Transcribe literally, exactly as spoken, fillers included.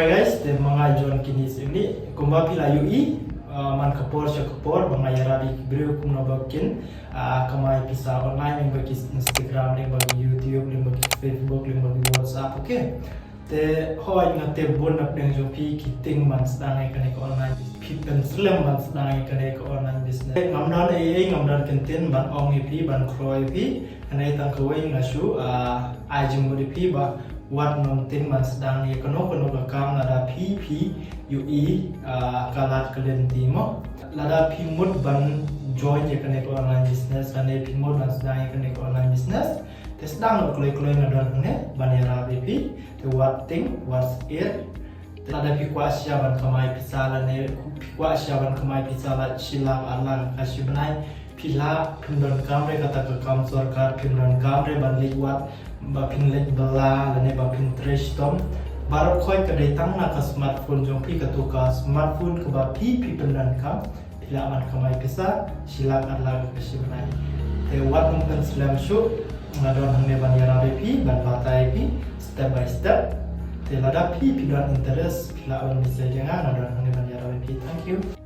Guys, te ma nga ïa join kine sien ni kumba phi la ïohi, ah, man ka por sha ka por ba nga ïarap ïa ki briew kumno ba kin, ah, kamai pisa online, lyngba ki Instagram, lyngba ki YouTube, lyngba ki Facebook, lyngba ki WhatsApp, okay? Te hooid nga tip bun na pdeng jong phi ki tieng ban sdang ïa kane ka online, phi pynslem ban sdang ïa kane ka online business. Ngam don ei ei, ngam don kyntien ban ong ïa phi, ban kloi ïa phi. Kane tang kawei nga shu, ah, ai jingmut ïa phi ba wat nym tieng ban sdang ïa kano kano ka kam lada phi, phi ïohi, ah, ka lad ka lynti mo. Lada phi mut ban join ïa kane ka online business, lane phi mut ban sdang ïa kane ka online business, te sdang noh kloi kloi, nga don hangne ban ïarap ïa phi. Te wat tieng, wat syier. Te lada phi kwah shisha ban kamai pisa, lane phi kwah shisha ban kamai pisa la shi lak ar lak ka shi bnai, phi lah, phim donkam re kata ka kam sorkar, phim donkam re ban leit wad, ba phin leit bylla lane ba phin trei shitom. Baroh khoit ka dei tang na ka smartphone jong phi, kato ka smartphone kaba phi, phi pyndonkam, phi lah ban kamai pisa shi lak ar lak ka shi bnai. Te wat nym pynslem shuh, nga don hangne ban ïarap ïa phi, ban batai ïa phi step by step. Te lada phi, phi don interest, phi lah ban message ïa nga, nga don hangne ban ïarap ïa phi. Thank you.